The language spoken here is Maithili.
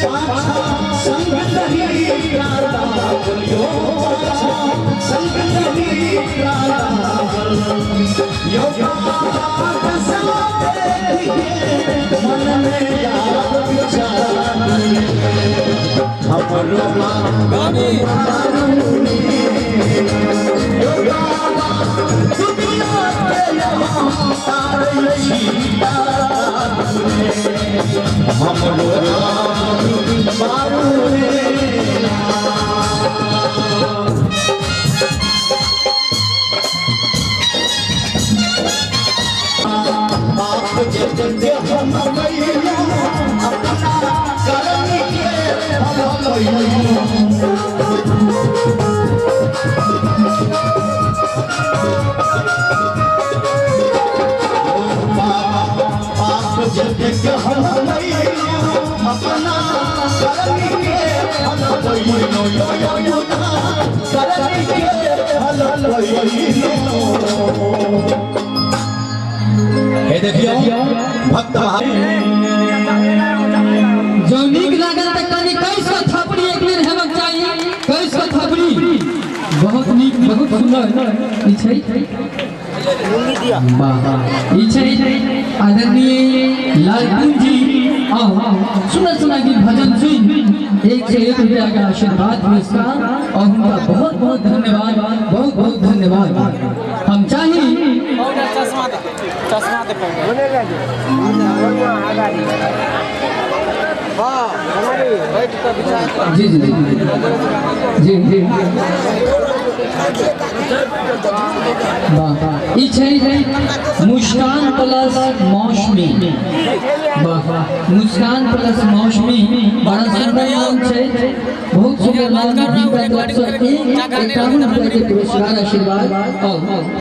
पाछा संग दही लागल यो पाछा संग दही लागल यो बाबा दशा देख के मन में याद विचार हमरो यो बाबा दुनिया के यहाँ तारै छी हमरो बारू रे। पाप जते हम कइलू अपना करनी के फल पइलू पाप जते हम कइलू अपना करनी के फल पइलू यो यो करनी के फल पइलू। हे देखियो भक्त जो नीक लागल त कनि कई सौ थपड़ी एक बेर हेबाक चाही, कई सौ थपड़ी। बहुत नीक, बहुत सुंदर ई छै। वाह, ई छै आदरणीय लालपुर जी। आओ सुंदर सुंदर गीत भजन सुन 101 रुपया का आशीर्वाद पुरस्कार और उनका बहुत बहुत धन्यवाद, बहुत बहुत धन्यवाद। हम चाहे जी जी जी जी वाह। ई छै मुस्कान प्लस मौसमी। वाह, मुस्कान प्लस मौसमी बड़ा सुंदर नाम छै, बहुत सुंदर नाम। हिनका तरफ से 151 रुपया के पुरस्कार आशीर्वाद। और